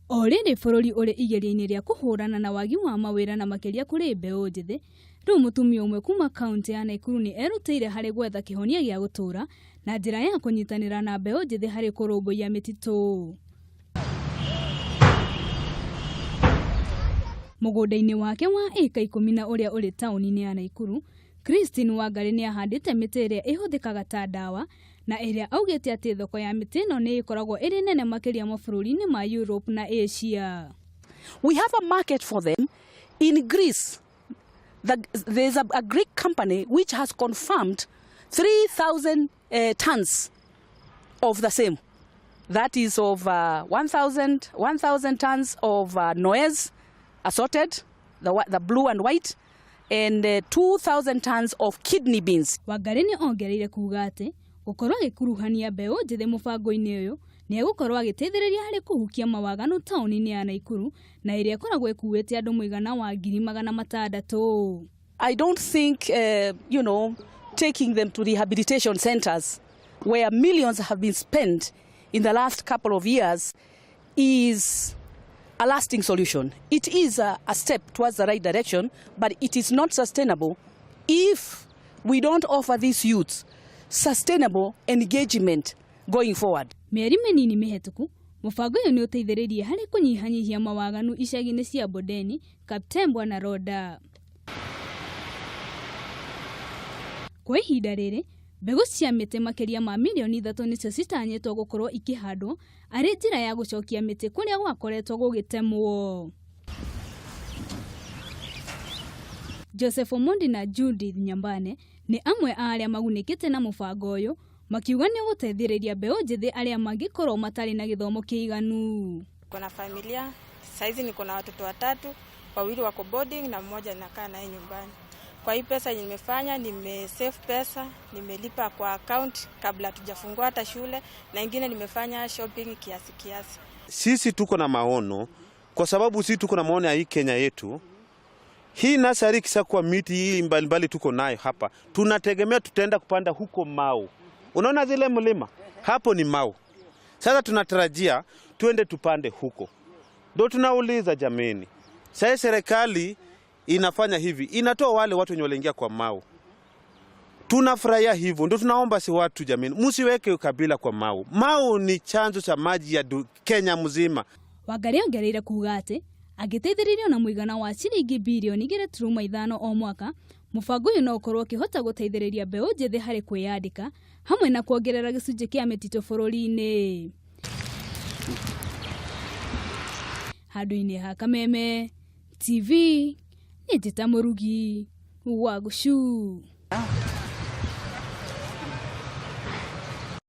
O rĩrĩ bũrũri ũrĩ igeria-inĩ rĩa kũhũrana na wagi wa mawĩra na makĩria kũrĩ mbeũ njĩthĩ, rĩu mũtumia ũmwe kuma kaũntĩ ya Naikuru nĩ erutĩire harĩ gwetha kĩhonia gĩa gũtũũra na njĩra ya kũnyitanĩra na mbeũ njĩthĩ harĩ kũrũmbũiya mĩtitũ. Mũgũnda-inĩ wake wa ĩka ikũmi na ũrĩa ũrĩ taũni-inĩ ya Naikuru, Christine Wangari nĩ ahandĩte mĩtĩ ĩrĩa ĩhũthĩkaga ta ndawa na ĩrĩa augĩte atĩ thoko ya mĩtĩ ĩno nĩ ĩkoragwo ĩrĩ nene makĩria mabũrũri-inĩ ma Europe na Asia. We have a market for them in Greece. There's a Greek company which has confirmed 3,000 tons of the same. That is of 1,000 tons of noise assorted, the blue and white, and 2,000 tons of kidney beans. Wangari nĩ ongereire kuga atĩ gũkorwo agĩkuruhania mbeũ njĩthĩ mũbango-inĩ ũyũ nĩ egũkorwo agĩteithĩrĩria harĩ kũhukia mawaganu taũni-inĩ ya Naikuru na ĩrĩa ĩkoragwo ĩkuĩte andũ mũigana wa 600,000. I don't think taking them to rehabilitation centers where millions have been spent in the last couple of years is a lasting solution. It is a step towards the right direction, but it is not sustainable if we don't offer these youths sustainable engagement going forward. Mĩeri mĩnini mĩhetũku, mũbango ũyũ nĩ ũteithĩrĩirie harĩ kũnyihanyihia mawaganu icagi-inĩ cia Bondeni, Kaptembwa na Ronda. Kwa ihinda rĩrĩ, mbegũ cia mĩtĩ makĩria ma mirioni 3 nĩcio citanyĩtwo gũkorwo ikĩhandwo arĩ njĩra ya gũcokia mĩtĩ kũrĩa gwakoretwo gũgĩtemwo. Joseph Omondi na Judith Nyambane nĩ amwe a arĩa magunĩkĩte na mũbango ũyũ, makiuga nĩ ũgũteithĩrĩria mbeũ njĩthĩ arĩa mangĩkorwo matarĩ na gĩthomo kĩiganu. Niko na familia, saizi niko na watoto watatu, wawili wako boarding na mmoja nakaa naye nyumbani. Kwa hii pesa yenye nimefanya, nimesave pesa, nimelipa kwa account kabla tujafungua hata shule, na ingine nimefanya shopping kiasi kiasi. Sisi tuko na maono, kwa sababu sisi tuko na maono ya hii Kenya yetu. Hii nursery kishakuwa miti hii mbalimbali tuko nayo hapa, tunategemea tutaenda kupanda huko Mau. Unaona zile mlima hapo ni Mau. Sasa tunatarajia tuende tupande huko, ndio tunauliza jameni, sasa serikali inafanya hivi, inatoa wale watu wenye waliingia kwa Mau. Tunafurahia hivyo, ndio tunaomba si watu jameni, msiweke ukabila kwa Mau. Mau ni chanzo cha maji ya Kenya mzima. Wangari ongereire kuga atĩ angĩteithĩrĩrio na mũigana wa ciringi birioni 2.5 o mwaka, mũbango ũyũ no ũkorwo ũkĩhota gũteithĩrĩria mbeũ njĩthĩ harĩ kwĩyandĩka hamwe na kuongerera gĩcunjĩ kĩa mĩtitũ bũrũri-inĩ. Handũ-inĩ ha Kameme TV, nĩ Njĩta Mũrugi wa Gũcu.